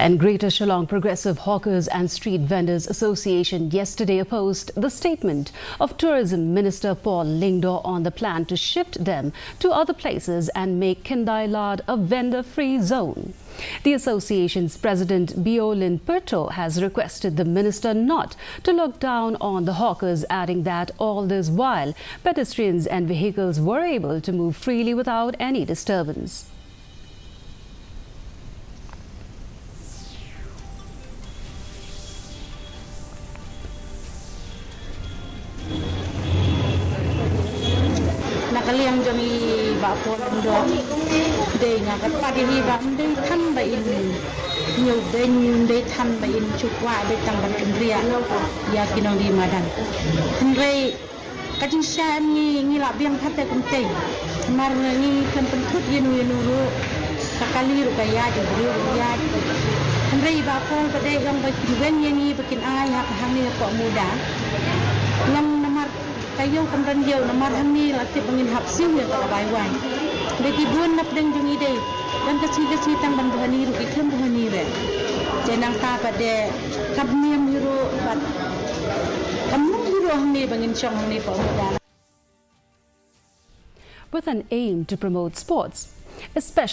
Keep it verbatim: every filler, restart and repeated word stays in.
And Greater Shillong Progressive Hawkers and Street Vendors Association yesterday opposed the statement of Tourism Minister Paul Lyngdoh on the plan to shift them to other places and make Khyndai Lad a vendor-free zone. The association's president, Bio Lynn Pyrto, has requested the minister not to look down on the hawkers, adding that all this while, pedestrians and vehicles were able to move freely without any disturbance. Na ka liang jong i Bah Paul Lyngdoh, dei nga kyrpad ïa i ba ym dei than ba in ñiew beiñ, ym dei than ba in shu kwah, dei tang ban kynriah ïa ki nongdie madan. Hynrei ka jingshisha em ngi, ngi lah biang pat te kumtei. Namar ngi khlem pynthut ïano ïano ruh, ka kali ruh ka ïaid, u briew ruh u ïaid. Hynrei i Bah Paul pat dei ong ba kin weng ïa ngi ba kin ai ha, hangne hapoh Muda. Long namar ka ïew kam don ïew, namar hangne la tip ba ngin hap siew ïa ka la bai wai. Dei ki bun na pdeng jong ngi dei, don ka sngi ka sngi tang ban buhani ruh ki khlem buhani re. Te nangta pat de kam niam hi ruh bad kam long hi ruh hangne ba ngin shong hangne hapoh Muda. With an aim to promote sports, especially